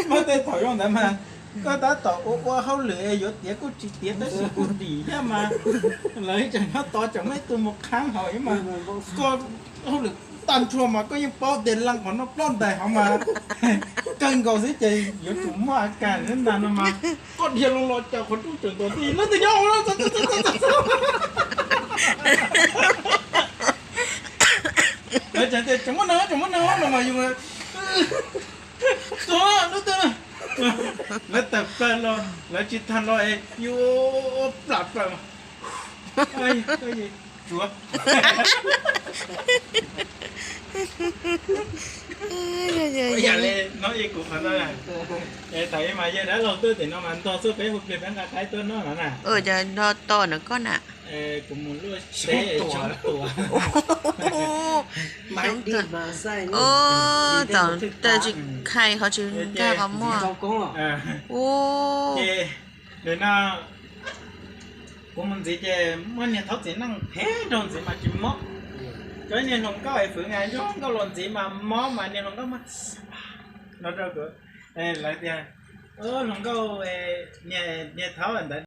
Muaj tej thaum zoo ntawd mas koj tab tom ua ua hauj lwm es yuav tiav kuj tsis tiav tab sis kuj dim thiab mas lawv tseem nyob tod tseem muaj ib tug mus qhab hauv mas koj hauj lwm tag nrho mas koj yeej paub tias leej qhov no ploj ntais hauv mas kawg nkaus xwb ces yuav tsum muaj a kas xwb ntag no mas koj dhia loo los cas qhov rooj tseem ntuas tij leej twg nyob hauv no. Lawv tseem tias tseem muaj neeg tseem muaj neeg no mas yus tuag lub twg lawv tawm plaws los lawv tsis tag los es yus plam plaws. Tsuav. Yam li no ib kuv qhov no na. Es thaum ub mas yawg dab laug tuaj tim no mas ntog xwb peb hu pliag peb nqa qaib tuaj noj no na. Ua cas nrog tos na koj na? Kuv mus luaj teb tshoob tua. Thaum ntawd tsis khai qhov tsis nkag qhov muag. Ces nim no kuv mus ntxiv ces muaj niag thaub txiv neej phem nraug ntxiv mas tsis mob. Cov niag hluas nkauj es fwv nqa zoo nkauj los ntxiv mas mob mas niag hluas nkauj mas no rau kuv, lawv tias hluas nkauj, niag thaub ntawd